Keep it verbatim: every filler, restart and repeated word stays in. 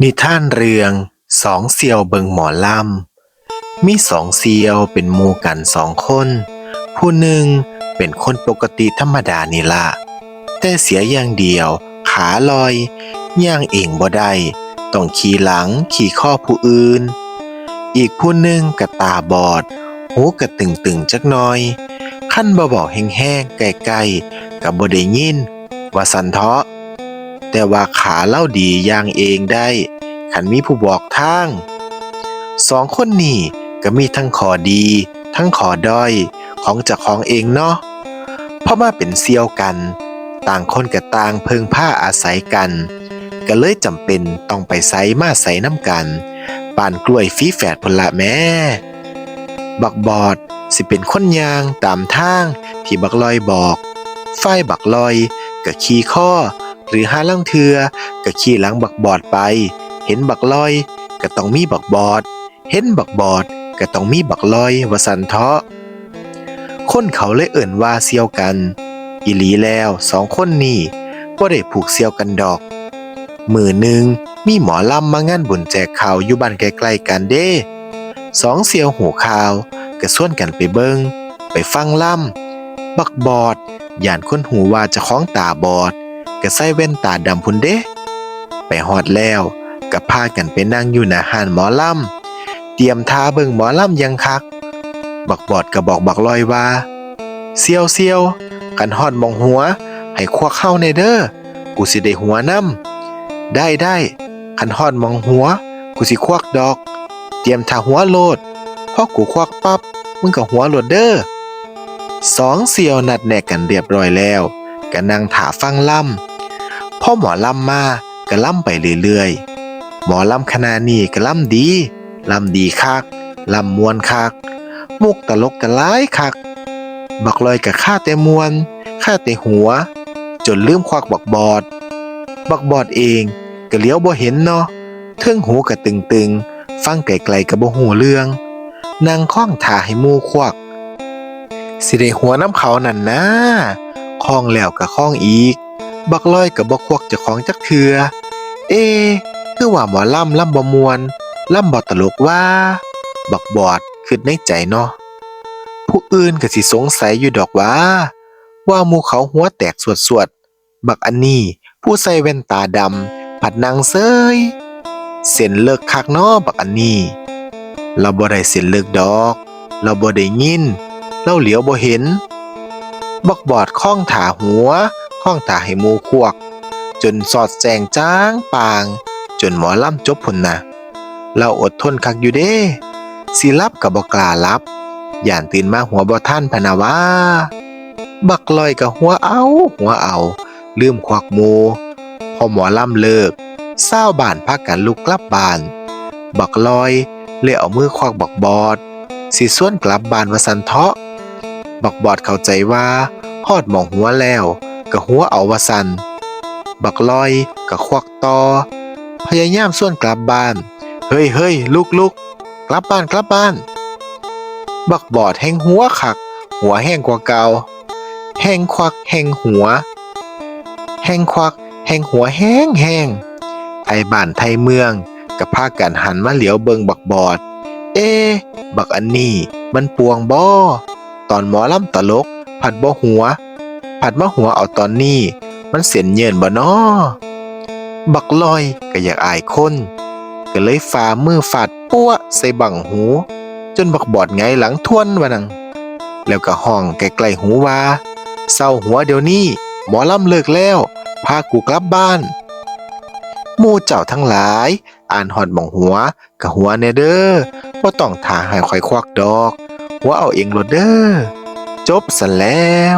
นิทานเรื่องสองเสี่ยวเบิ่งหมอลำ มีสองเสี่ยวเป็นหมู่กันสองคน ผู้หนึ่งเป็นคนปกติธรรมดานี่ละ แต่เสียอย่างเดียวขาลอย ย่างเองบ่ได้ ต้องขี่หลังขี่คอผู้อื่น อีกผู้หนึ่งก็ตาบอด หูก็ตึงๆจักหน่อย คันบ่เว้าแฮงๆใกล้ๆก็บ่ได้ยิน ว่าซั้นเถาะ แต่ว่าขาลาวดีย่างเองได้ คันมีผู้บอกทาง สองคนนี้ก็มีทั้งข้อดี ทั้งข้อด้อยของเจ้าของเองเนาะ พอมาเป็นเสี่ยวกัน ต่างคนก็ต่างเพิ่งพาอาศัยกัน ก็เลยจำเป็นต้องไปไสมาไสนำกัน ปานกล้วยฝาแฝดพุ้นละแหม บักบอดสิเป็นคนย่างตามทางที่บักลอยบอก ฝ่ายบักลอยก็ขี่คอ หรือห่าลางเทื่อก็ขี่หลังบักบอดไป เห็นบักลอยก็ต้องมีบักบอด เห็นบักบอดก็ต้องมีบักลอย ว่าซั้นเถาะ คนเขาเลยเอิ้นว่าเสี่ยวกัน อีหลีแล้วสองคนนี้บ่ได้ผูกเสี่ยวกันดอก มื้อหนึ่งมีหมอลำมางานบุญแจกข้าวอยู่บ้านใกล้ๆกันเด้ สองเสี่ยวฮู้ข่าวก็ชวนกันไปเบิ่ง ไปฟังลำ บักบอดย้านคนฮู้ว่าเจ้าของตาบอด ก็ใส่แว่นตาดำพุ้นเด้ ไปฮอดแล้วก็พากันไปนั่งอยู่หน้าฮ้านหมอลำ เตรียมท่าเบิ่งหมอลำอย่างคัก บักบอดก็บอกบักลอยว่า เสี่ยวเสี่ยว คันฮอดหม่องหัว ให้ควักเฮาแหน่เด้อ กูสิได้หัวนำ ได้ได้ คันฮอดหม่องหัว กูสิควักดอก เตรียมท่าหัวโลด พอกูควักปั๊บ มึงก็หัวโลดเด้อ สองเสี่ยวนัดแนะกันเรียบร้อยแล้ว ก็นั่งท่าฟังลำ พอหมอลำมาก็ลำไปเรื่อยๆ หมอลำคณะนี้ก็ลำดี ลำดีคัก ลำม่วนคัก มุกตลกก็หลายคัก บักลอยก็คาแต่ม่วน คาแต่หัว จนลืมควักบักบอด บักบอดเองก็เหลียวบ่เห็นเนาะ เทิงหูก็ตึงๆ ฟังไกลๆก็บ่ฮู้เรื่อง นั่งคองท่าให้หมู่ควัก สิได้หัวนำเขานั่นนา คองแล้วก็คองอีก บักลอยก็บ่ควักเจ้าของจักเทื่อ เอ คือว่าหมอลำลำบ่ม่วน ลำบ่ตลกว่า บักบอดคิดในใจเนาะ ผู้อื่นก็สิสงสัยอยู่ดอกว่า ว่าหมู่เขาหัวแตกสวดๆ บักอันนี้ผู้ใส่แว่นตาดำผัดนั่งเซย เส้นเลิกคักน้อบักอันนี้ ลาวบ่ได้เส้นเลิกดอก ลาวบ่ได้ยิน ลาวเหลียวบ่เห็น บักบอดคองท่าหัว คองท่าให้หมู่ควัก จนสอดแจ้งจ้างป่าง จนหมอลำจบพุ้นนะ ลาวอดทนคักอยู่เด้ สิหลับก็บ่กล้าหลับ ย้านตื่นมาหัวบ่ทันพะนะว่า บักลอยก็หัวเอา หัวเอา ลืมควักหมู่ พอหมอลำเลิก ชาวบ้านพากันลุกกลับบ้าน บักลอยเลยเอามือควักบักบอด สิชวนกลับบ้านว่าซั้นเถาะ บักบอดเข้าใจว่าฮอดหม่องหัวแล้ว ก็หัวเอาว่าซั้น บักลอยก็ควักต่อ พยายามชวนกลับบ้าน เฮ้ยเฮ้ย ลุกลุก กลับบ้าน กลับบ้าน บักบอดแฮ่งหัวคัก หัวแฮงกว่าเก่า แฮ่งควักแฮ่งหัว แฮ่งควักแฮ่งหัวแฮงแฮง ไทบ้านไทเมืองก็พากันหันมาเหลียวเบิ่งบักบอด เอ บักอันนี้มันป่วงบ่ ตอนหมอลำตลกผัดบ่หัว ผัดมาหัวเอาตอนนี้ มันเส้นเยินบ่น้อ บักลอยก็อยากอายคน ก็เลยฝ่ามือฟาดปั๊วใส่บั้งหู จนบักบอดหงายหลังทวนว่านั่น แล้วก็ฮ้องใกล้ๆหูว่า เซาหัวเดี๋ยวนี้ หมอลำเลิกแล้ว พากูกลับบ้าน หมู่เจ้าทั้งหลาย อ่านฮอดหม่องหัว ก็หัวแหน่เด้อ บ่ต้องท่าให้ข้อยควักดอก หัวเอาเองโลดเด้อ จบซั้นแล้ว